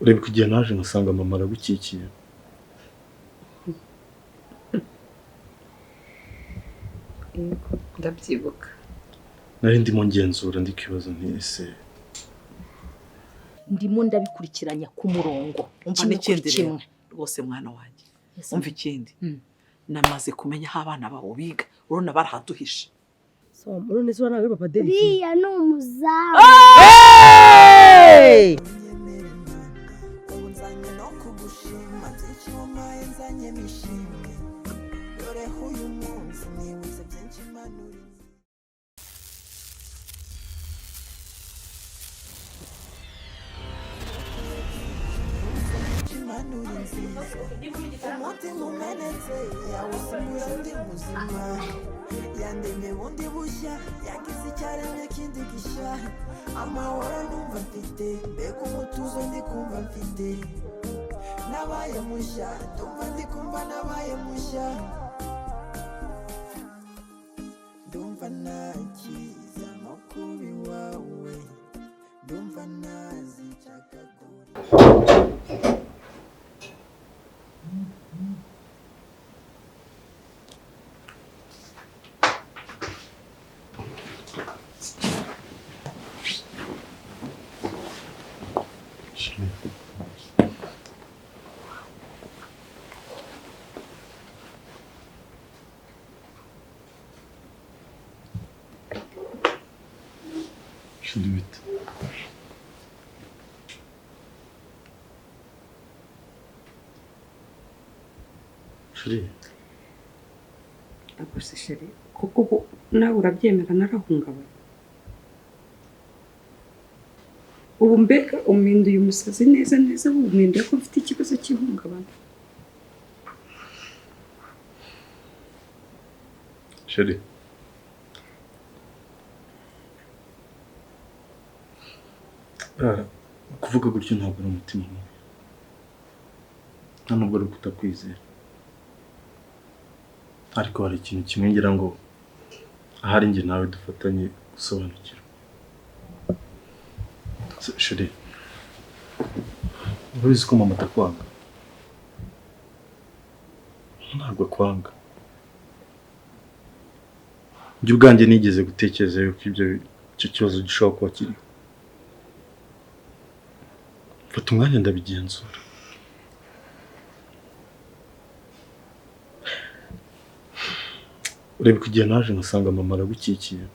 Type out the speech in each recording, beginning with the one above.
Ureba igihe naje ngasanga mama aragukikiye. Yego, ndabyibuka. Nari ndimo ngenzura ndi kwibaza nti ese Ndimo ndabikurikiranya ku murongo. Umva Kimwe kuri n'ikindi rero kimwe. rwose mwana wanjye. Yes, Umva ikindi, namaze kumenya aho abana babo biga, urabona barahaduhishe. None se uriya ntabwo ari papa Derek? Uriya ni umuzamu. Umutima umenetse yawusimbuje undi muzima, yandemye bundi bushya, yagize icyaremye kindi gishya. Amahoro numva mfite, mbega umutuzo ndi kumva mfite, nabaye mushya, ndumva ndi kumva nabaye mushya, ndumva ntakiza nko kuba iwawe, ndumva ntazi nshaka kure. Chérie. Chérie, bite? Chérie, Gusa chéri, kuko ubu nawe urabyemera, narahungabanye. Ubu mbega umpinduye umusazi neza neza, ubu umpinduye ko mfite ikibazo cy'ihungabana. Chérie. Ah, kuvuga gutyo ntabwo ari umutima mubi. Nta nubwo ari ukutakwizera. Ariko hari ikintu kimwe ngira ngo ahari njye nawe dufatanye gusobanukirwa. Chérie, urabizi ko mama atakwanga? Ntabwo akwanga. Njye ubwanjye nigeze gutekereza yuko icyo kibazo gishobora kuba kiriho. Mfata umwanya ndabigenzura. Ureba igihe naje ngasanga mama aragukikiye.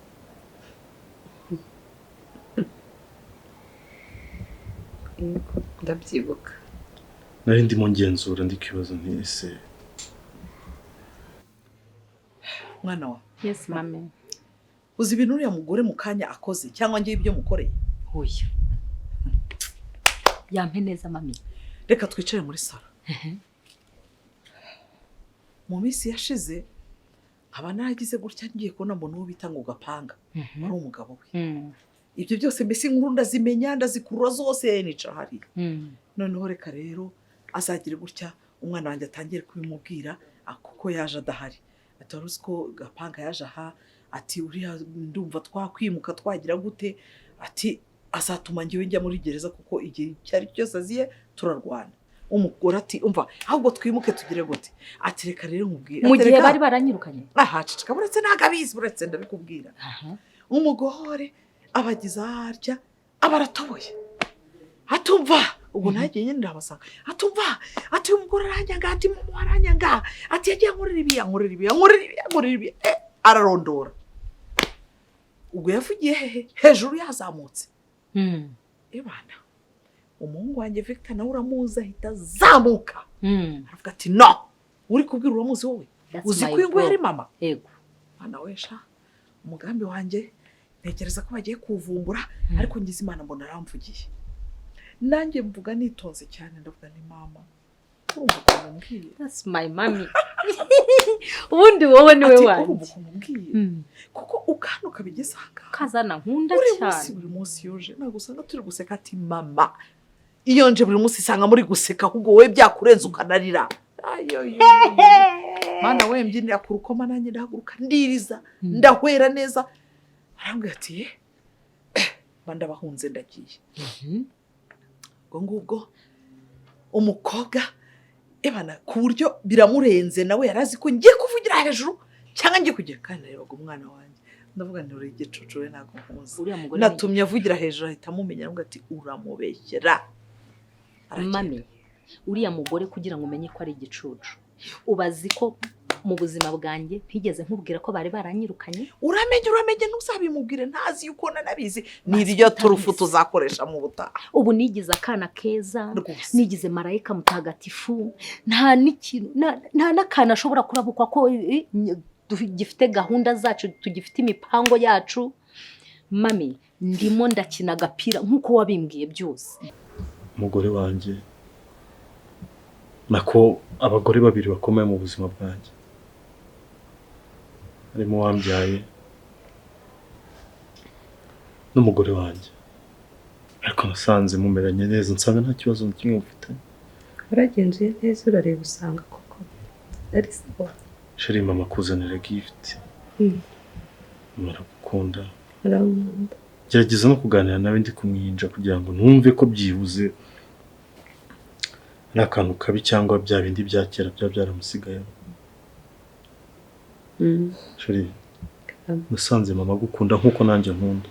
Yego, ndabyibuka. Nari ndimo ngenzura ndi kwibaza nti ese Mwana wa Yes, mami. Uzi ibintu uriya mugore mu kanya akoze cyangwa ngewe ibyo mukoreye? Oya. Yampe neza mami. Reka twicare muri salo. Mu minsi yashize nkaba naragize gutya, ngiye kubona mbona uwo bita ngo Gapanga wari umugabo we. Ibyo byose mbese inkuru ndazimenya, ndazikurura zose, nicara hariya. Noneho reka rero azagire gutya umwana wanjye atangire kubimubwira, kuko yaje adahari. Ati wari uzi ko Gapanga yaje aha, ati uriya ndumva twakwimuka twagira gute, ati azatuma ngewe njya muri gereza kuko igihe icyo ari cyo cyose aziye turarwana. Umugore ati umva ahubwo twimuke tugire gute, ati reka rero nkubwire. Mu Ati, gihe "Reka." bari baranyirukanye. Aha ceceka, buretse ntabwo abizi, buretse ndabikubwira. Umugore abagize atya aba aratoboye, atumva ubwo nagiye nyine ndabasanga, atumva ati uyu mugore aranyanga, ati mama aranyanga, ati yagiye ankorera ibi, ankorera ibi, ankorera ibi, ankorera ibi, ararondora. Ubwo yavugiye hehe? Hejuru yazamutse. Ebana umuhungu wanjye Victor nawe uramuzi, ahita azamuka aravuga ati no, uri kubwira uramuzi wowe, That's uzi my ko uyu nguyu bro. ari mama. Yego. Mwana wesha umugambi wanjye ntekereza ko bagiye kuwuvumbura, ariko ngize Imana mbona aramvugiye. Nanjye mvuga nitonze cyane, ndavuga ni mama, urumva ukuntu umbwiye? That's my mommy. Ubundi wowe niwe Ati, wanjye. urumva ukuntu umbwiye? Kuko ukana ukabigeza aha ngaha. Kazana nkunda Buri munsi cyane. buri munsi yuje ntabwo usanga turi guseka, ati mama iyo nje buri munsi isanga muri guseka, ahubwo wowe byakurenze ukanarira. Ayo, yo, yo. Mana we, mbyinira ku rukoma, nanjye ndahaguruka ndiriza, ndahwera neza. Arambwira ati mba ndabahunze ndagiye. Ubwo ngubwo Umukobwa ebana ku buryo biramurenze, nawe yari azi ko ngiye kuvugira hejuru cyangwa ngiye kugira, kandi narebaga umwana wanjye ndavuga nti uri igicucu we, ntabwo nkuzi. Uriya mugore ni Natumye avugira hejuru ahita amumenya, aravuga ati uramubeshyera. Aragenda. Mami, uriya mugore kugira ngo umenye ko ari igicucu, ubazi ko mu buzima bwanjye ntigeze nkubwira ko bari baranyirukanye. Uramenye, uramenye, ntuzabimubwire, ntazi yuko nanabizi. Ni Bazi iryo ko turufu utabizi. tuzakoresha mu butaha. Ubu nigize akana keza, Rwose. nigize marayika mutagatifu, nta n'ikintu, nta n'akantu ashobora kurabukwa ko tugifite gahunda zacu, tugifite imipango yacu. Mami, ndimo ndakina agapira nk'uko wabimbwiye byose. Umugore wanjye, nako abagore babiri bakomeye mu buzima bwanjye, harimo uwambyaye n'umugore wanjye, ariko nasanze mumeranye neza, nsanga nta kibazo na kimwe mufite. Waragenzuye neza, urareba usanga koko ari sawa? Chérie, mama akuzanira gift. Mama aragukunda. Arankunda. Gerageza no kuganira nawe ndi kumwinja kugira ngo numve ko byibuze ari akantu kabi cyangwa bya bindi bya kera byaba byaramusigayeho. Chérie, nasanze mama agukunda nk'uko nanjye nkunda.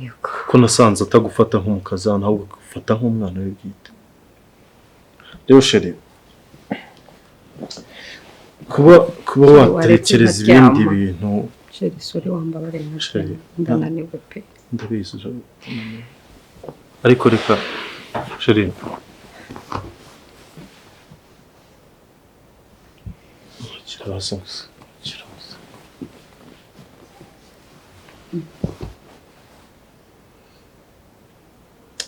Yego. Kuko nasanze atagufata nk'umukazana, ahubwo agufata nk'umwana we bwite. Rero chérie, kuba watekereza ibindi Nkaryama. bintu. Chérie, sorry, wambabare. Chérie, Ndananiwe pe. Ndabizi ariko reka chérie, kiraza gusa, kiraza.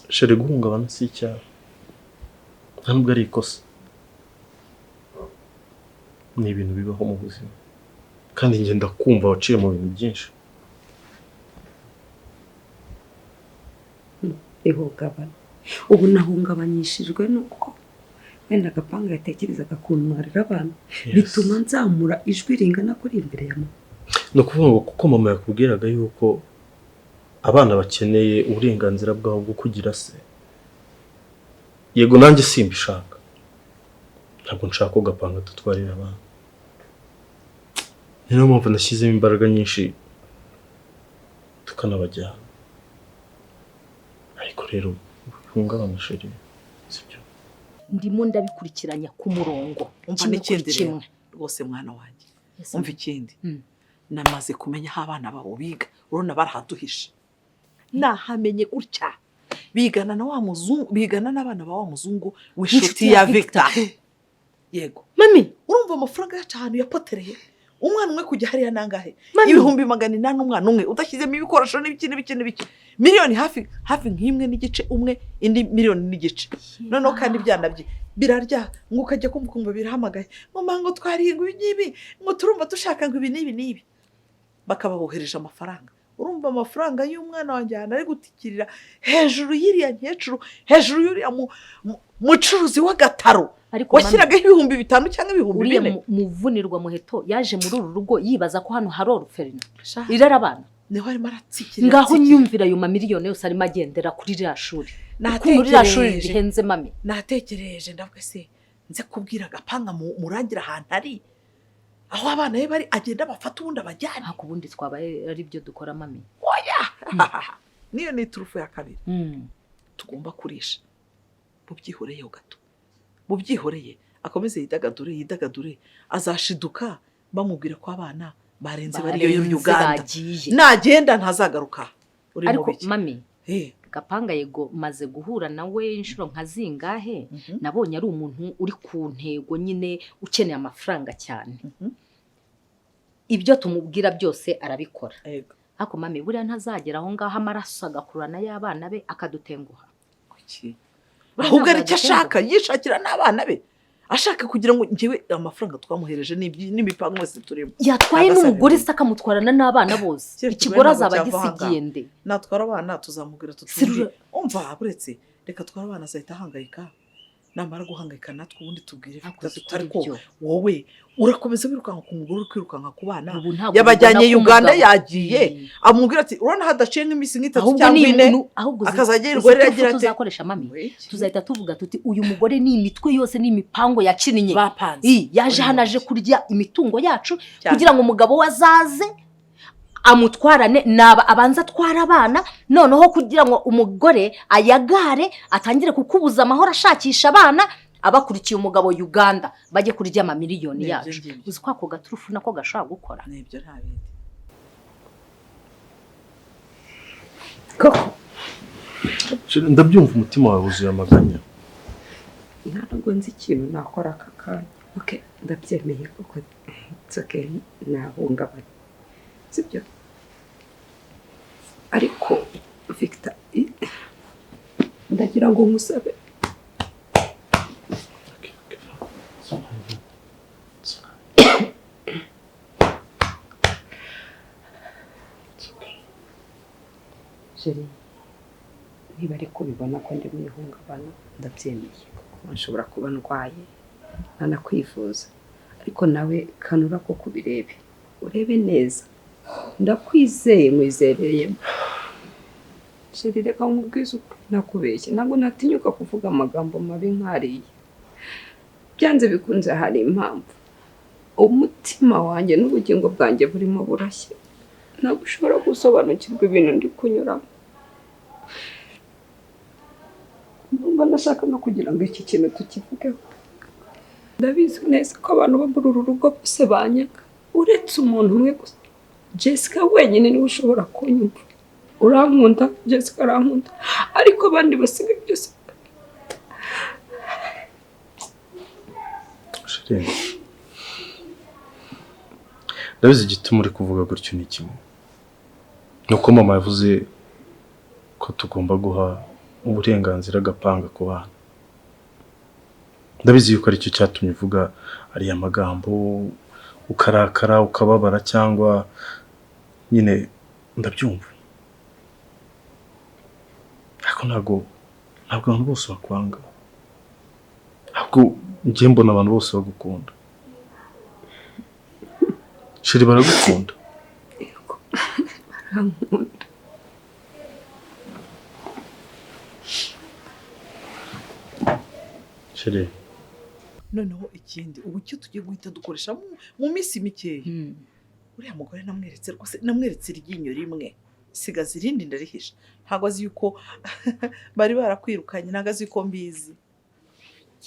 Chérie, guhungabana si icyaha, nta nubwo ari ikosa, ni ibintu bibaho mu buzima, kandi ngenda kumva waciye mu bintu byinshi. Ihungabana, ubu nahungabanyishijwe nuko wenda agapanga yatekerezaga kuntwarira abantu, bituma nzamura ijwi ringana kuri imbere ya mama. Ni ukuvuga ngo kuko mama yakubwiraga yuko abana bakeneye uburenganzira bwabo bwo kugira se. Yego, nanjye simbishaka, ntabwo nshaka ko gapanga tutwarira abana, ni nayo mpamvu nashyizemo imbaraga nyinshi tukanabajyana. Ariko rero hungabana chérie, sibyo? Ndimo ndabikurikiranya ku murongo, Umva kimwe kuri n'ikindi rero. kimwe. Rwose mwana wanjye. Yes, Umva ikindi. Namaze kumenya aho abana babo biga. Urabona barahaduhishe, nahamenye gutya, bigana na wa muzungu, bigana n'abana ba wa muzungu w'inshuti Inshuti ya ya Victor. Yego. Mami. Urumva amafaranga yacu ahantu yapotereye? Umwana umwe kujya hariya nangahe? Mami. 800,000 umwana umwe, udashyizemo ibikoresho n'ibiki n'ibiki n'ibiki, miliyoni hafi hafi nk'1.5 umwe, indi 1.5 miliyoni. Noneho kandi ibyana bye birarya, ngo ukajya kumva ukumva birahamagaye ngo mama, ngo twariye, ngo ibi n'ibi, ngo turumva dushaka ngo ibi n'ibi n'ibi, bakababohereje amafaranga. Urumva amafaranga y'umwana wanjye ahantu ari gutikirira, hejuru y'iriya nkecuru, hejuru y'uriya mucuruzi w'agataro Ariko mami, washyiragaho 5000 cyangwa ibihumbi uriya bine. Muvunirwa muheto yaje muri uru rugo yibaza ko hano hari orphelinat Sha, irera abana. Niho arimo aratsikirira. Ngaho atsikira. nyumvira ayo mamiliyoni yose arimo agendera kuri ririya shuri, ukuntu ririya shuri Natekereje, rihenze mami. natekereje, ndavuga se nze kubwira agapanga murangira ahantu ari, aho abana be bari, agenda abafata ubundi abajyane. Ariko ubundi twabaye ari byo dukora mami. Niyo ni iturufu ya kabiri tugomba kurisha. Bubyihoreye gato, bubyihoreye, akomeze yidagadure, yidagadure, azashiduka bamubwira ko abana barenze bariyo Barenze Uganda. bagiye. Nagenda ntazagaruka. Uri mu Ariko biki? mami, Gapanga, yego maze guhura nawe inshuro nka zingahe, nabonye ari umuntu uri ku ntego nyine, ukeneye amafaranga cyane. Ibyo tumubwira byose arabikora. Ariko mami, buriya ntazagera aho ngaho amaraso agakurana y'abana be akadutenguha? Kuki? Buriya Ahubwo ntabwo ari icyo yadutenguha. ashaka, yishakira n'abana be, ashaka kugira ngo njyewe amafaranga twamuhereje n'imipango yose turimo. Yatwaye Ntabwo n'umugore azabibona. se akamutwarana n'abana bose, Kiriya ikigore kigore ntabwo azaba cyava aha ngaha. agisigiye nde? Natwara abana tuzamubwira tutumvi. Sirura- Umva, buretse, reka twara abana, azahita ahangayika. Namara guhangayika natwe, ubundi tubwire Ariko Victor uzi ko tutari ari ko byo. Wowe urakomeza wirukanka ku mugore, uri kwirukanka ku bana. Ubu ntabwo Yabajyanye ubibona ko Uganda, umugabo- yagiye. Amubwira ati urabona hadaciye nk'iminsi nk'itatu Ahubwo cyangwa ni 4, ahubwo akazajya uzi yirirwa rero iturufu agira ati tuzakoresha, mami. Tuzahita tuvuga tuti uyu mugore ni imitwe yose, ni imipango yakinnye. Bapanze. Yaje hano aje kurya imitungo yacu Cyane. kugira ngo umugabo we azaze amutwarane, naba abanza atwara abana, noneho kugira ngo umugore ayagare, atangire kukubuza amahoro, ashakisha abana, abakurikiye umugabo Uganda, bajye kurya amamiliyoni Nibyo yacu. ngibyo. Uzi ko ako gaturufu nako gashobora gukora? Nibyo, nta bindi. Koko. Ndabyumva, umutima wawe wuzuye amaganya. Ntabwo nzi ikintu nakora aka kanya. Okay, ndabyemeye kuko it's okay, nahungabanye, sibyo? Ariko Victor, ndagira ngo nkusabe. Okay, fine. It's fine. It's fine. It's okay. Chéri, niba ari kubibona ko ndi mu ihungabana, ndabyemeye kuko nshobora kuba ndwaye ntanakwivuza, ariko nawe kanura ko kubirebe, urebe neza. Ndakwizeye, nkwizereyemo. Chéri, reka nkubwize ukuri, nakubeshye, ntabwo natinyuka kuvuga amagambo mabi nkariya. Byanze bikunze hari impamvu. Umutima wanjye n'ubugingo bwanjye burimo burashya. Ntabwo ushobora gusobanukirwa ibintu ndi kunyuramo. Numva ndashaka no kugira ngo iki kintu tukivugeho. Ndabizi neza ko abantu bo muri uru rugo bose banyanga, uretse umuntu umwe gusa, Jessica wenyine niwe ushobora kunyumva. Urankunda, Jessica arankunda, ariko abandi basigaye byose. Chéri, ndabizi igituma uri kuvuga gutyo ni kimwe, ni uko mama yavuze ko tugomba guha uburenganzira agapanga ku bana. Ndabizi yuko aricyo cyatumye uvuga ariya magambo, ukarakara, ukababara, cyangwa nyine ndabyumva, ariko ntabwo abantu bose bakwanga, ntabwo njye mbona abantu bose bagukunda. Chéri, baragukunda. Barankunda. Chéri. Noneho ikindi, ubu icyo tugiye guhita dukoresha mu minsi mikeya, uriya mugore namweretse rwose, namweretse iryinyo rimwe, sigaza irindi ndarihisha. Ntabwo azi yuko bari barakwirukanye, ntabwo azi yuko mbizi.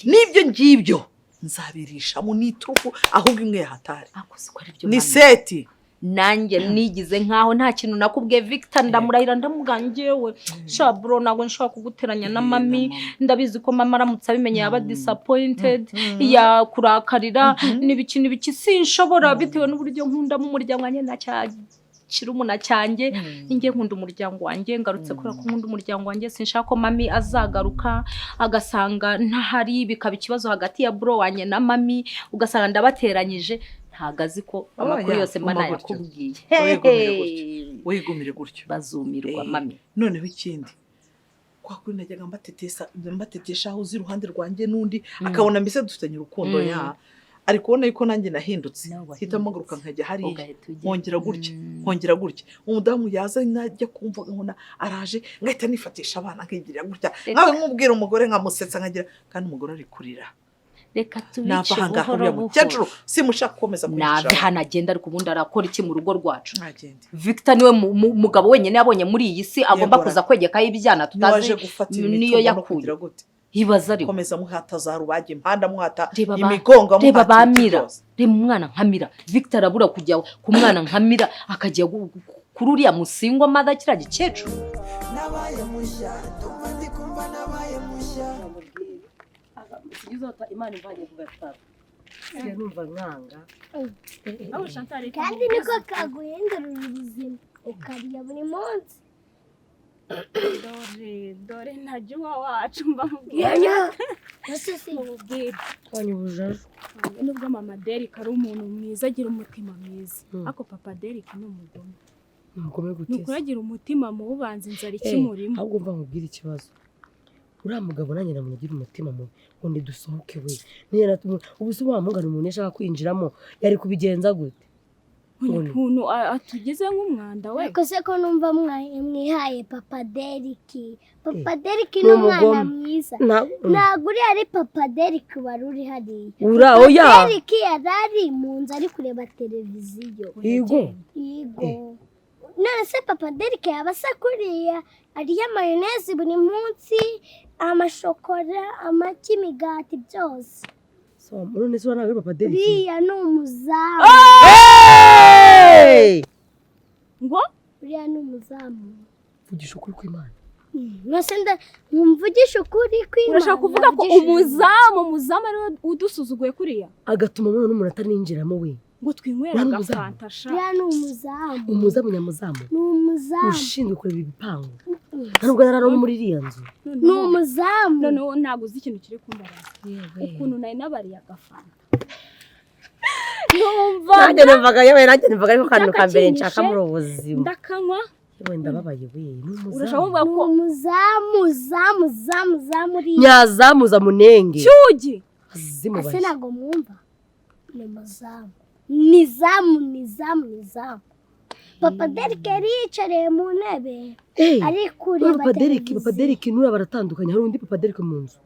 N'ibyo ngibyo nzabirishamo n'iturufu, ahubwo imwe yahatari. Ako siko ari byo, Ni mami. seti. Nanjye nigize nkaho nta kintu nakubwiye, Victor. Ndamurahira, ndamubwira njyewe: "Sha bro, ntabwo nshobora kuguteranya na mami. Ndabizi ko mama aramutse abimenye yaba disappointed, yakurakarira n'ibiki n'ibiki. Sinshobora, bitewe n'uburyo nkundamo umuryango wanjye na cya kirumuna cyanjye. Njye nkunda umuryango wanjye, ngarutse kubera ko nkunda umuryango wanjye. Sinshaka ko mami azagaruka agasanga ntahari, bikaba ikibazo hagati ya bro wanjye na mami, ugasanga ndabateranyije." Ntabwo azi ko amakuru Oya, yose mba guma gutyo. nayakubwiye. Wigumire gutyo, wigumire gutyo. Bazumirwa, mami. Noneho ikindi, kwa kuri najyaga mbatetesa, mbatetesha aho uzi iruhande rwanjye n'undi akabona mbese dufitanye urukundo, ya ari kubona yuko nanjye nahindutse. Nawe wahindutse. Hita mpaguruka nkajya hariya, Ugahita ujya. nkongera gutya, nkongera gutya. Umudamu yaza, najya kumva nkabona araje, ngahita nifatisha abana, nkigirira gutya, nkawe nkubwira umugore, nkamusetsa, nkagira, kandi umugore ari kurira. Reka Nava tubice ahangaha buhoro uriya mukecuru buhoro. simushaka gukomeza Nave kwicara. hano agenda, ariko ubundi arakora iki mu rugo rwacu? Ntagende. Victor niwe mugabo wenyine yabonye muri iyi si agomba Yegora. kuza kwegekaho ibyana Niwe tutazi waje gufatira niyo imitungo no yakuye. kugira gute. Ibaza ariko. Komeza muhata za rubage impanda, muhata Reba imigongo, reba muhata ba ibiti Mira. byose. Reba umwana nka Mira, Victor arabura kujya ku mwana nka Mira, akajya kuri uriya musingwa mother, kiriya gikecuru. Nabaye mushya, ndumva ndi kumva nabaye mushya. Uzota Imana ivanye ku gataro, sigaye numva nkanga. Kandi niko kaguhindurira ubuzima, ukarya buri munsi. Dore dore, ntajya wacu mba mubwira. Ese si Mubwira. Wanya ubujajo. Nubwo mama Derek ari umuntu mwiza, agira umutima mwiza, ariko papa Derek ni umugome. Umugome Ni gute ukuri se? agira umutima mubi, ubanza inzara ikimurimo. Ahubwo mva nkubwire ikibazo. Uriya mugabo nanjye namugira umutima mubi ngo nidusohoke we. Niyo ubu se wa mugana umuntu ashaka kwinjiramo yari kubigenza gute? Ukuntu atugize nk'umwanda we. Ariko se ko numva mwihaye Papa Derek. Papa Derek ni umwana mwiza. Ntabwo uriya ari Papa Derek wari uri hariya. Oya. Papa Derek yari ari mu nzu ari kureba televiziyo. Yego. Yego. None se Papa Derek yaba asa kuriya arya mayoneze buri munsi, amashokora, amagi, imigati byose. So, none se ntabwo ari Papa Derek? Uriya ni umuzamu. Ngo? Uriya ni umuzamu. Vugisha ukuri kw'Imana. Nose mvugisha ukuri kw'Imana. Urashaka kuvuga ko umuzamu ari udusuzuguye kuriya? Agatuma umwana n'umuntu ataninjiramo we. Ngo twinywera agafanta sha. Uriya ni umuzamu. Umuzamu nyamuzamu. Ni umuzamu. Ushinzwe kureba ibipangu. Ntabwo arara no muri iriya nzu. Ni umuzamu. Noneho ntabwo uzi ikintu kiri kumbabaza. Ukuntu nari nabariye agafanta. Numva nanjye numvaga yewe nanjye numvaga ariko kantu ka mbere nshaka muri ubu buzima. Ndakanywa. Yewe ndababaye we. Ni umuzamu. Urashaka kuvuga ko umuzamu zamu zamu zamu uriya. Nyazamuza munenge. Cyugi. Ese ntabwo mwumva? Ni umuzamu. Ni zamu ni zamu ni zamu. Papa Derek yari yicariye mu ntebe ari kureba Papa Derek, Papa Derek nura baratandukanye, hari undi Papa Derek mu nzu.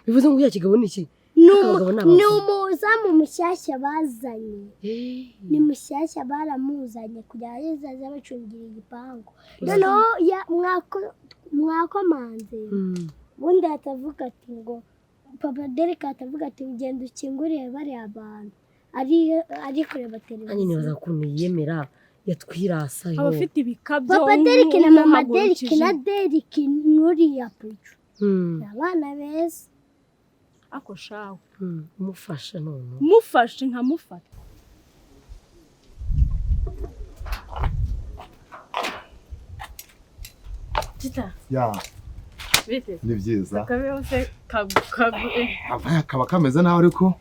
Bivuze ngo ya kigabo ni iki? Ni umuzamu mushyashya bazanye. Ni mushyashya baramuzanye kugira ngo azaze abacungira igipangu. Noneho mwakomanze ubundi atavuga ati ngo Papa Derek atavuga ati ugenda ukingurire bariya abantu. Ari kureba televiziyo. Nanjye nibaza ukuntu yiyemera yatwirasayo. Abafite ibikabyo. Papa Derek na Mama Derek na Derek n'uriya Pucu. Ni abana beza. Ako shawe. Umufasha none. Mufashe nkamufata. Tita. Ya. Bite? Ni byiza. Kaba kaba kameze naho ariko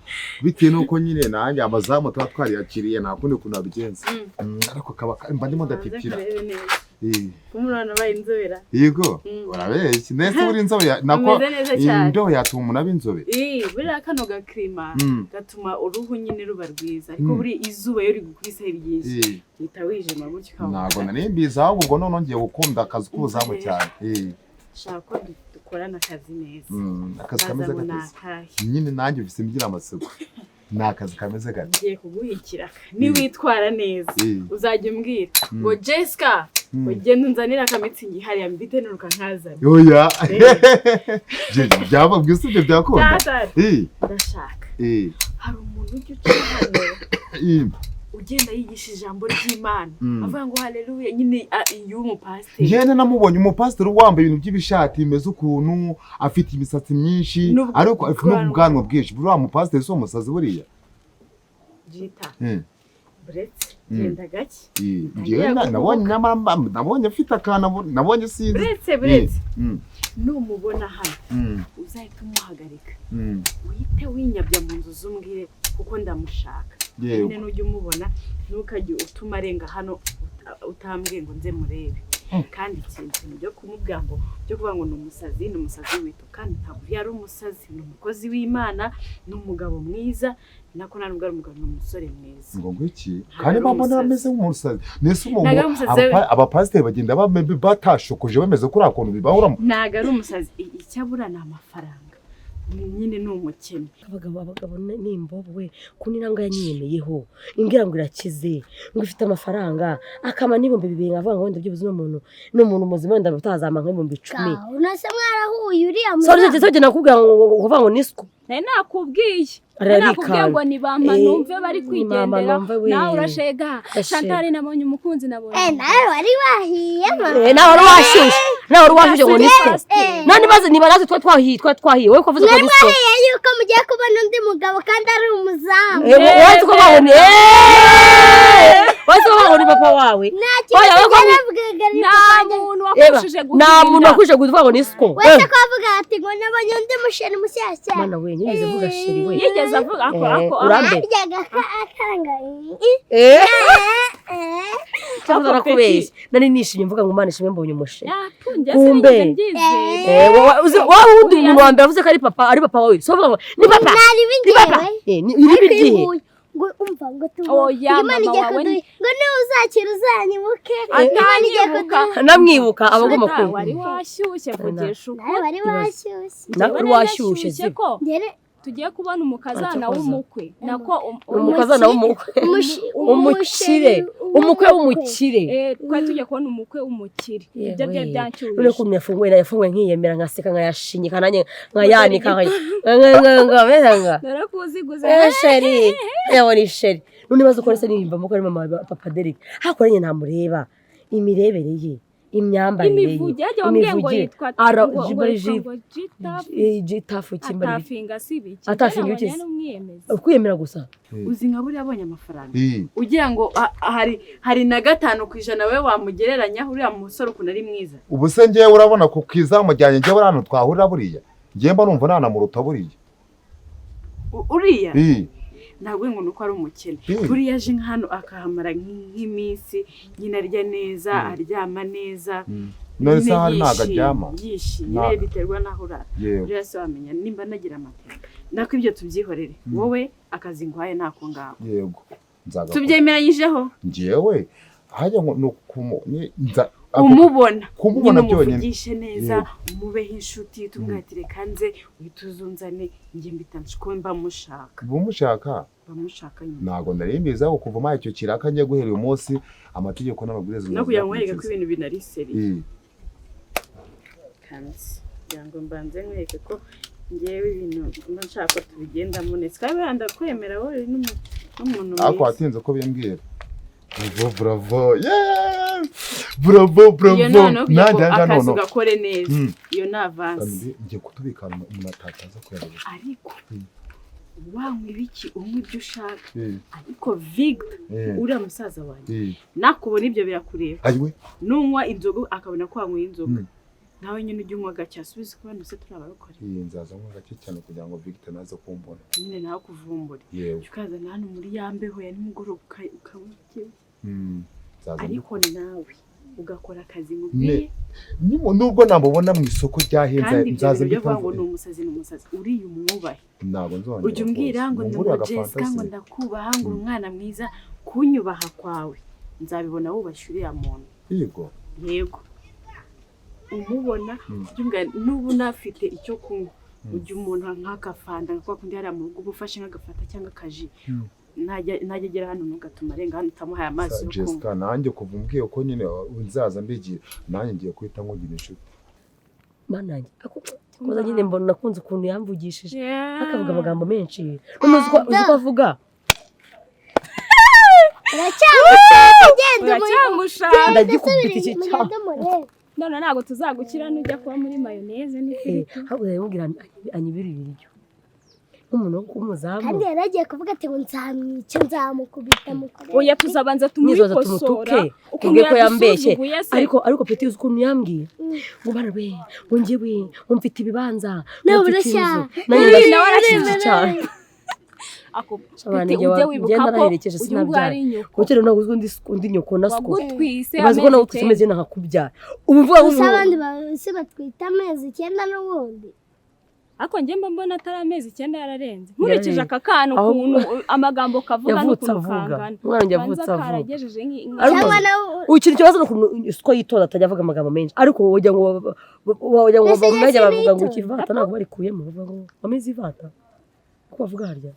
bitewe nuko nyine nanjye abazamu tuba twariyakiriye nta kundi kuntu abigenza. Ariko kaba mba ndimo ndatitira. Kumurana baye inzobera. Yego, urabeshye. Nese uri inzobe nako indo yatuma umuntu aba inzobe. Buriya kano gakrima gatuma uruhu nyine ruba rwiza ariko buri izuba iyo rigukubise ryinshi uhita wijima gutyo ukaba. Ntabwo nari mbizi ahubwo ubwo none ngiye gukunda akazi k'ubuzamu cyane. Shaka ko dukorana akazi neza. Akazi kameze gate? Nyine nanjye mfise mbigira amaseko. Ni akazi kameze gate? Ngiye kuguhikira. Niwitwara neza uzajya umbwira ngo Jessica ugenda unzanira akamitsingi hariya mbite nuruka nkazana. Oya. Byaba bwise ibyo byakunda. Ndashaka. Hari umuntu ujya uca hano ugenda yigisha ijambo ry'Imana avuga ngo haleluya nyine y'umupasiteri. Njyewe namubonye umupasiteri wambaye ibintu by'ibishati bimeze ukuntu afite imisatsi myinshi ariko afite n'ubwanwa bwinshi. Buriya mupasiteri si umusazi buriya. Jita. Buretse genda gake. Njyewe nabonye nabonye afite akantu nabonye sinzi. Buretse numubona hano uzahita umuhagarika uhite winyabya mu nzu z'umbwire kuko ndamushaka. Nyine nujya umubona ntukajye utuma arenga hano utambwiye ngo nze murebe. Kandi ikintu byo kumubwira ngo byo kuvuga ngo ni umusazi ni umusazi wito kandi ntabwo yari umusazi, ni umukozi w'Imana, ni umugabo mwiza, nako nta nubwo ari umugabo ni umusore mwiza. Ngo ngwiki kandi mbona ameze nk'umusazi. Nese umuntu abapasiteri bagenda batashokoje bameze kuri akuntu bibahoramo. Ntago ari umusazi, icyo abura ni amafaranga. Nyine ni umukene. Abagabo ni imbobo we kuko intambwe yanyiyemeyeho imbwira ngo irakize ngo ifite amafaranga akama n'ibihumbi 2 nkavuga ngo wenda byibuze n'umuntu n'umuntu muzima wenda utazama nk'ibihumbi 10. Unase mwarahuye uriya muzamu. Sorry nakubwira ngo kuvuga ngo nisiko. Nari nakubwiye ngo ni bampa numve bari kwigendera nawe urashega. Chantal nabonye umukunzi nabonye. Nawe wari wahiye mama. Nawe wari washyushye. Nawe wari washyushye ngo nisiko. None baze niba natwe twahiye wowe ko uvuze ko nisiko. Mwahiye yuko mugiye kubona undi mugabo kandi ari umuzamu. Wowe ko babonye. Wese wabaho ni papa wawe. Nta kintu Oya, yaravugaga ni Nta papa. muntu Eba, wakushije nta muntu wakushije kuvuga ngo ni siko. Wese ko avuga ati ngo nabonye undi musheri mushyashya. Mana we, nyigeze mvuga sheri we. Yigeze avuga ako ako. Urambe. Yaryaga akanga. Cyangwa narakubeshye. Nari nishimye mvuga ngo Imana ishimwe mbonye umusheri. Yatunze Kumbe. Wowe undi muntu wa mbere avuze ko ari papa wawe. So vuga ngo ni papa. Nari Ni papa. bingewe. Ni iri bigiye. Ngo umva ngo tubo. Oya, Imana mama igiye wawe kuduha. Ngo niba uzakira uzanyibuke. Imana igiye kuduha. Namwibuka abagomba Shata, kumva. wari washyushye vugisha Nawe ukuri. wari washyushye. Nawe wari washyushye ko tugiye kubona umukazana w'umukwe. Nako Umukazana w'umukwe. Umukire. Umukwe w'umukire. Twari tugiye kubona umukwe w'umukire. Ibyo byari byancyushye. None ko yafunguye yafunguye nkiyemera nkaseka nkayashinyika nanjye nkayanika nka Narakuziguze. Sheri. Yawe ni sheri. None bazo ukora se nimba muko ari mama papa Derek. Hakora nyine ntamureba. Imirebere ye, imyambarire ye, Imivugire ajya wambwiye ngo yitwa ara ngo jitafu kimbari. Atafinga si biki. Atafinga iki? Ukwiyemera gusa. Uzi nka buriya abonye amafaranga. Ugira ngo hari na 5% we wamugereranya uriya musore ukuntu ari mwiza. Ubu se ngewe urabona ko kizamujyanye ngewe urano twahurira buriya. Ngewe mba numva nanamuruta buriya. Uriya? Ntabwo ngo nuko ari umukene. Buriya aje hano akahamara nk'iminsi nyina arya neza, aryama neza. None se hari ntago aryama? Yishimye biterwa naho urara. Buriya se wamenya nimba nagira amateka. Nako ibyo tubyihorere. Wowe akazi ngwaye nako ngaho. Yego. Nzaga. Tubyemeranyijeho? Ngewe hajya ngo nuko umubona. Kumubona byonyine. Umuvugishe neza, umubeho inshuti, tumwatire kanze, uhituzunzane nge mbitanshiko mba mushaka. Bumushaka? Bamushaka nyine. Ntago narembiza ko kuva maye icyo kiraka ngiye guhera uyu munsi amategeko n'amabwiriza no kugira ngo wereke ko ibintu binari seri. Kanze kugira ngo mbanze nkwereke ko ngewe ibintu mba nshaka ko tubigendamo neza. Kandi banda kwemera wowe n'umuntu mwiza. Ako watinze ko bimbwira. Bravo, bravo. Yeah! Bravo, bravo. Iyo noneho akazi ugakore neza. Iyo ni avance. Ngiye kutubika umuntu atataza kuyareba. Ariko wanywa ibiki unywa ibyo ushaka. Ariko Victor uriya musaza wanjye nakubona ibyo birakureba. Nunywa inzoga akabona ko wanyweye inzoga. Nawe nyine ujye unywa gake asubize ko bano se turabarokore. Iyi nzaza nywa gake cyane kugira ngo Victor naze kumbona. Nyine nawe kuvumbure. Ukazana hano muri yambeho ya nimugoroba ukanywa. Ariko nawe ugakora akazi mubwiye. Nubwo namubona mu isoko ryahenze nzaza mbitavuga ngo ni umusazi ni umusazi uriya umwubahe. Ntabwo nzongera. Ujya umbwira ngo ndi Jessica ngo ndakubaha ngo umwana mwiza kunyubaha kwawe nzabibona wubashye uriya muntu. Yego. Yego. Umubona n'ubu nafite icyo kunywa ujya umuntu nk'akafanta nka kundi hariya mu rugo uba ufashe nk'agafanta cyangwa akaji ntajya agera hano ntugatuma arenga hano utamuhaye amazi yo kunywa. Jessica nanjye kuva umbwiye ko nyine nzaza mbigira nanjye ngiye guhita nkugira inshuti. Mana yanjye akoza nyine mbona nakunze ukuntu yamvugishije akavuga amagambo menshi uzi ko avuga Uracyamushaka ndagikubita iki cyane. None ntabwo tuzagukira nujya kuba muri mayoneze n'ifiriti. Ahubwo yamubwira anyibira ibiryo. Nk'umuntu wo kumuzamu. Kandi yaragiye kuvuga ati ngo nzamwica nzamukubita mukore. Oya tuzabanza tumwikosora. Ukuntu ko yambeshye. Ariko Peti uzi ukuntu yambwiye. Ngo bana we, ngo njyewe, ngo mfite ibibanza. Nawe urashya. Nawe arashyushye cyane. Ako Peti ujye wibuka ko uyu nguyu ari nyoko. Kuko ntabwo uzi undi nyoko na siko. Wagutwise amezi. Bazi ko nawe utwise amezi nakakubyara. Ubu mvuga ngo abandi bose batwita amezi 9 n'ubundi. Ariko njye mba mbona atari amezi 9 yararenze. Nkurikije aka kana ukuntu amagambo kavuga n'ukuntu kangana. Umwana wanjye yavutse avuga. Karagejeje Ikintu kibazo n'ukuntu siko yitonda atajya avuga amagambo menshi. Ariko wagira ngo bamwajya bavuga ngo ikivata ntabwo barikuyemo bavuga ngo amezi ivata. Ko bavuga harya?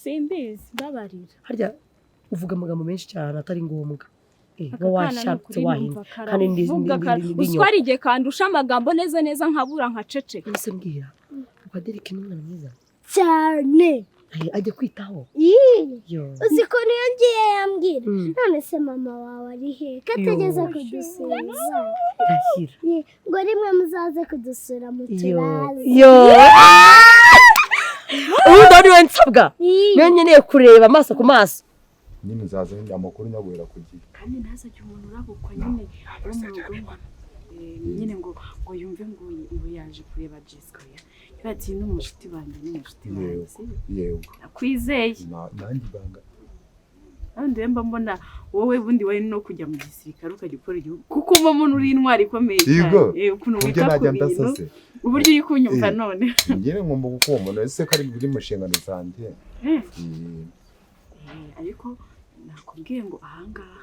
Simbizi babarira. Harya uvuga amagambo menshi cyane atari ngombwa. Washatse wahinda kandi ndi uswa ari igihe kandusha amagambo neza neza nkabura nkaceceka. Ese mbwira Papa Derek ni umwana mwiza cyane. Ajya kwitaho. Uzi ukuntu yongeye yambwira none se mama wawe ari he ko atageze kudusura? Ngo rimwe muzaze kudusura muturaze. Ubundi ari we nsabwa niyo nkeneye kureba amaso ku maso. Nyine nzaza amakuru nyaguhera ku gihe. Kandi ntazajye umuntu urabukwa nyine wo mu rugo nyine ngo yumve ngo yaje kureba Jessica. Bati ni umushuti wanjye, ni umushuti wanjye. Yego. Nakwizeye. Nanjye ibanga. Kandi mba mbona wowe bundi wari no kujya mu gisirikare ukajya ukora igihugu, kuko mba mbona uri intwari ikomeye cyane. Ukuntu wita ku bintu, uburyo uri kunyumva none. Njye ngomba kukumva ese ko ari biri mu nshingano zanjye. Ariko nakubwiye ngo ahangaha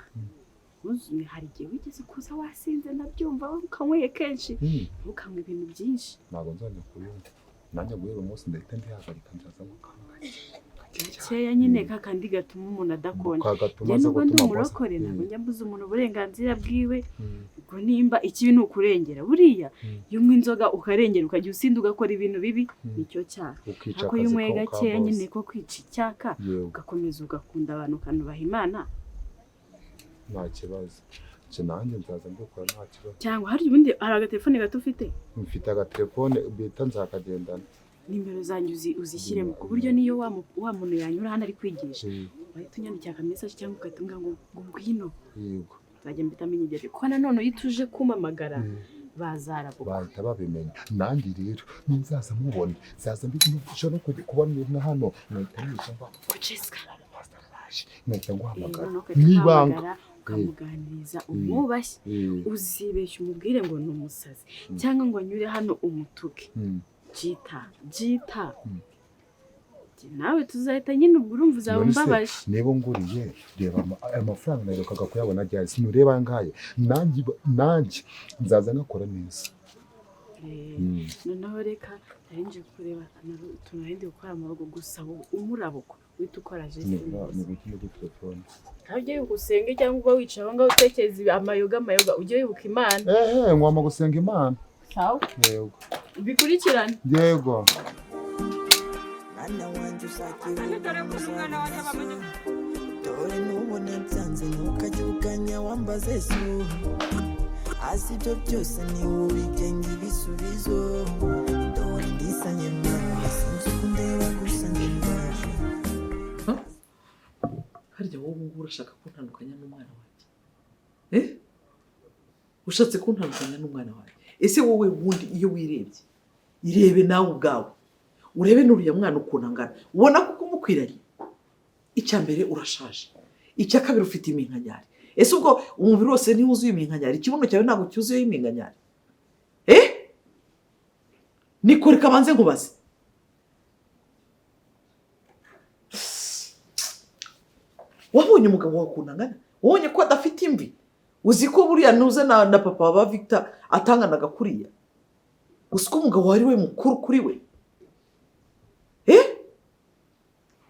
hari igihe wigeze kuza wasinze ndabyumva ukanyweye kenshi, ntukanywe ibintu byinshi. Ntabwo nzajya kubinywa. Nanjye guhera umunsi ndahita mbihagarika, nzaza gukanga gakeya nyine kakandi gatuma umuntu adakonja. Njye nubwo ndi umurokore ntabwo njya mbuza umuntu uburenganzira bwiwe. Ubwo nimba ikibi ni ukurengera, buriya iyo unywa inzoga ukarengera ukajya usinda ugakora ibintu bibi nicyo cyaha. Ariko iyo unyweye gakeya nyine ko kwica icyaka ugakomeza ugakunda abantu ukanubaha Imana, nta kibazo. Nje nanjye nzaza mbikora nta kibazo. Cyangwa hari ubundi hari agatelefone gato ufite? Mfite agatelefone bita nzakagendana. Nimero zanjye uzishyiremo ku buryo niyo wa muntu yanyura hano ari kwigisha wahita unyandikira aka message cyangwa ugahita umbwira ngo ngwino. Yego. Nzajya mpita menya ibyo ariko nanone iyo utuje kumpamagara bazarabuka bahita babimenya. Nanjye rero nzaza mubona, nzaza mbikisha no kuba na hano nkahita nica mva Jessica nkahita nguhamagara mwibanga ukamuganiriza umwubashye. Uzibeshye umubwire ngo ni umusazi cyangwa ngo anyure hano umutuke. Jita nawe tuzahita nyine ubwo urumva uzaba umbabaje. Niba nguriye reba amafaranga naherukaga kuyabona ryari, sinureba ngaye. Nanjye nzaza ngakora neza. Noneho reka nari nje kureba utuntu nari ndi gukora mu rugo gusa umurabukwa uhita ukora geste neza. Ujye wibuka usenge cyangwa uba wicaye aho ngaho utekereza amayoga ujye wibuka Imana. Ngomba gusenga Imana. Sawa. Yego. Bikurikirane. Yego. Mwana wanjye uzagira dore nubona byanze ntukajye uganya wambaze so azi ibyo byose ni ubigenga ibisubizo dore ndisanye mwana sinzi uko ndeba gusa ndaje. Harya wowe ngubu urashaka kuntandukanya n'umwana wanjye? Ushatse kuntandukanya n'umwana wanjye? Ese wowe wundi iyo wirebye irebe nawe ubwawe urebe n'uriya mwana ukuntu angana, ubona kuko umukwiranye. Icya mbere urashaje, icya kabiri ufite iminkanyari. Ese ubwo umubiri wose ntiwuzuye iminkanyari? Ikibuno cyawe ntabwo cyuzuyeho iminkanyari? Niko reka banze nkubaze. Wabonye umugabo wawe ukuntu angana? Wabonye ko adafite imvi? Uzi ko buriya nuze na papa wa Victor atanganaga kuriya? Uzi ko umugabo wari we mukuru kuri we?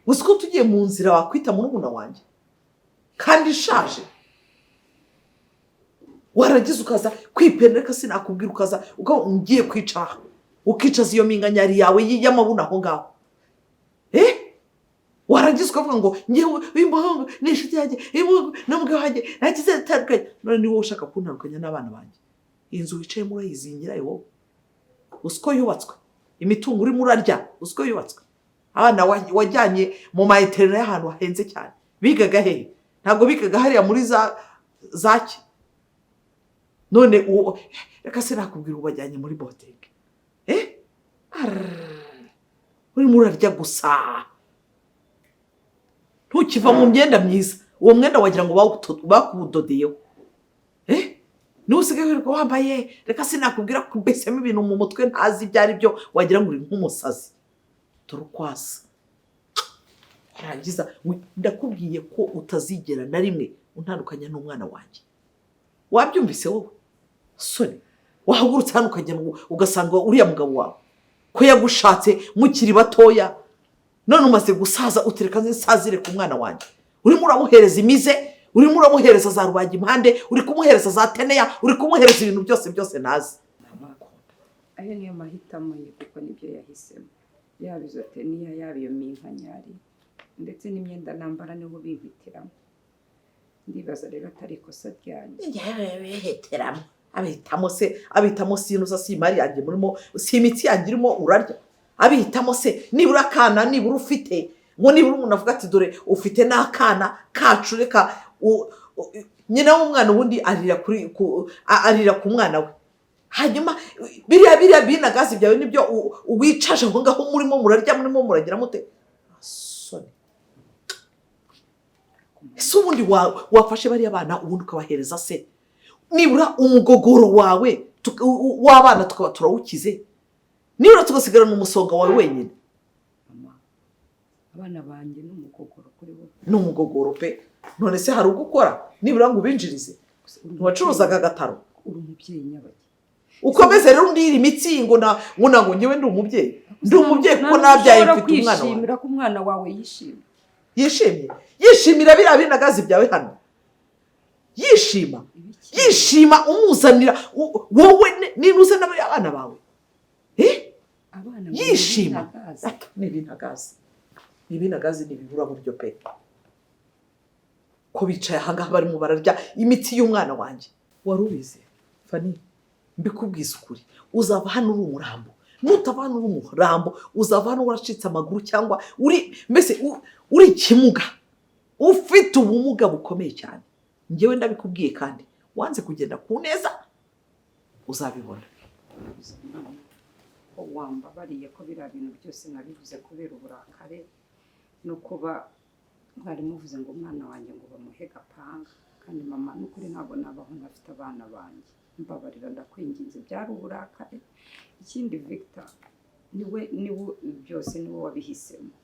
Uzi ko tugiye mu nzira wakwita murumuna wanjye kandi ishaje? Waragize ukaza kwipenera sinakubwira, ukaza ugiye kwicara ukicaza iyo minkanyari yawe y'amabuno aho ngaho. Warangiza ukavuga ngo ngewe uyu ni inshuti yanjye, uyu n'umugabo wanjye nagize atandukanye. None ni wowe ushaka kuntandukanya n'abana banjye. Iyi nzu wicayemo urayizingira wowe. Uzi ko yubatswe, imitungo urimo urarya uzi ko yubatswe. Abana wajyanye mu ma internet y'ahantu hahenze cyane bigaga hehe? Ntabwo bigaga hariya muri zaki. None reka sinakubwira ubajyanye muri botike. Urimo urarya gusa, ntukiva mu myenda myiza. Uwo mwenda wagira ngo bakuwudodeyeho. Nusigaye wirirwa wambaye, reka sinakubwira kubesemo ibintu mu mutwe ntazi ibyo ari byo, wagira ngo uri nk'umusazi. Dore uko asa. Rangiza ndakubwiye ko utazigera na rimwe untandukanya n'umwana wanjye. Wabyumvise wowe? Soni wahagurutse hano ukajya ugasanga uriya mugabo wawe ko yagushatse mukiri batoya, none umaze gusaza utereka nsazire ku mwana wanjye. Urimo uramuhereza imize, urimo uramuhereza za rubaga impande, uri kumuhereza za teneya, uri kumuhereza ibintu byose byose ntazi. Ayo niyo mahitamo ye kuko nibyo yahisemo. Yaba izo teniya, yaba iyo minkanyari, ndetse n'imyenda nambara nibo bihitiramo. Ndibaza rero atari ikosa ryanjye. Bihitiramo, abihitamo se, abihitamo sinuza si imari yanjye murimo, si imitsi yanjye irimo urarya. Abihitamo se nibura akana nibura ufite Ngo nibura umuntu avuga ati dore ufite n'akana kacu, reka nyina w'umwana ubundi arira kuri arira ku mwana we. Hanyuma biriya binagazi byawe nibyo wicaje aho ngaho murimo murarya, murimo muragira mute? Soni. Ese ubundi wafashe bariya bana ubundi ukabahereza se? Nibura umugogoro wawe w'abana tukaba turawukize, nibura tugasigarana umusonga wawe wenyine. Abana banjye ni umugogoro kuri bo. Ni umugogoro pe. None se hari ugukora nibura ngo ubinjirize? Ntiwacuruzaga agataro? Uri umubyeyi nyabaki. Ukomeze rero undira imitsi ngo ngo ngewe ndi umubyeyi. Ndi umubyeyi kuko nabyaye mfite umwana wawe. Kwishimira ko umwana wawe yishimye. Yishimye. Yishimira biriya binagazi byawe hano. Yishima. Yishima umuzanira wowe ninuze n'abana bawe. Yishima. Ni ibinagazi. Ni ibinagazi ni ibibura buryo pe. Ko bicaye aha ngaha barimo bararya imitsi y'umwana wanjye. Wari ubizi Fani, mbikubwiza ukuri, uzava hano uri umurambo. Nutava hano uri umurambo, uzava hano waracitse amaguru cyangwa uri mbese uri ikimuga, ufite ubumuga bukomeye cyane. Njyewe ndabikubwiye kandi wanze kugenda ku neza uzabibona. Wambabariye ko biriya bintu byose nabivuze kubera uburakare no kuba mwari muvuze ngo umwana wanjye ngo bamuhe Gapanga, kandi mama n'ukuri ntabwo nabaho ntafite abana banjye. Mbabarira ndakwinginze, byari uburakare. Ikindi Victor niwe byose niwe wabihisemo,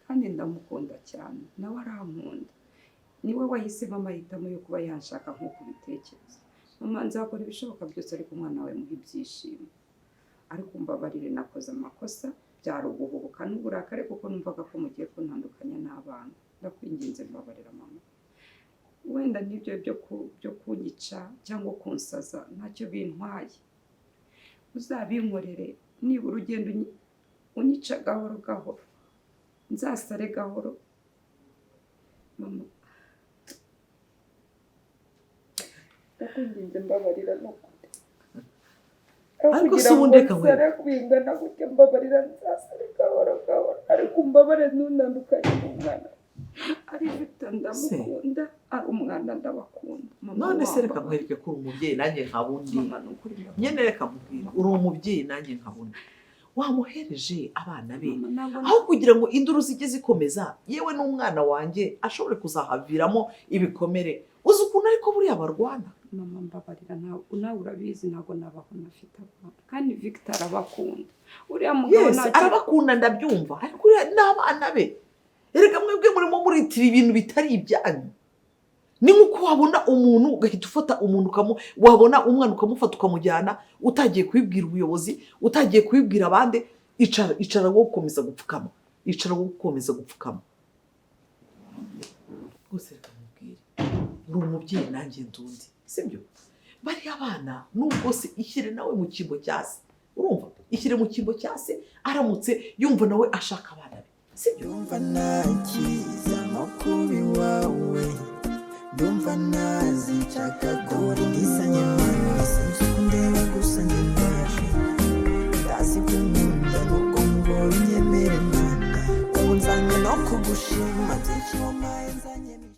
kandi ndamukunda cyane nawe arankunda. Niwe wahisemo amahitamo yo kuba yanshaka nk'uko ubitekereza. Mama nzakora ibishoboka byose ariko umwana wawe muhe ibyishimo. Ariko mbabarire nakoze amakosa, byari uguhubuka n'uburakare kuko numvaga ko mugiye kuntandukanya n'abana. Ndakwinginze mbabarira mama. Wenda n'ibyo byo kunyica cyangwa kunsaza ntacyo bintwaye, uzabinkorere nibura ugenda unyica gahoro gahoro, nzasare gahoro mama. Ndakwinginze mbabarira n'ukuri. Ariko se ubundi reka nkwereke bingana gutya, mbabarira nzasare gahoro gahoro, ariko umbabare ntundandukanye n'umwana. Ari Victor ndamukunda, ari umwana ndabakunda. None se reka nkwereke ko uri umubyeyi nanjye nkabundi. Nyene reka mubwire, uri umubyeyi nanjye nkabundi. Wamuhereje abana be aho kugira ngo induru zijye zikomeza, yewe n'umwana wanjye ashobore kuzahaviramo ibikomere. Uzi ukuntu ariko buriya barwana. Mama mbabarira, nawe urabizi ntabwo nabaho ntafite abana, kandi Victor arabakunda. Uriya mugabo arabakunda ndabyumva, ariko n'abana be erega mwebwe murimo muritira ibintu bitari ibyanyu. Ni nkuko wabona umuntu ugahita ufata umuntu wabona umwana ukamufata ukamujyana utagiye kubibwira ubuyobozi, utagiye kubibwira abandi. Icara wowe ukomeza gupfukama, icara wowe ukomeza gupfukama. Rwose reka mubwire, uri umubyeyi nanjye ndundi, sibyo? Bariya abana nubwo se ishyire nawe mu cyimbo cya se, urumva? Ishyire mu cyimbo cya se, aramutse yumva nawe ashaka abana be, sibyo? Ndumva ntakiza nko kuba iwawe, ndumva ntazinshaka kuri ndisanye mana, sinzi uko ndeba gusa njye ndaje, ndazi ko unkunda nuko ngo unyemere mana, ubu nzanywe no kugushima byinshi wampaye.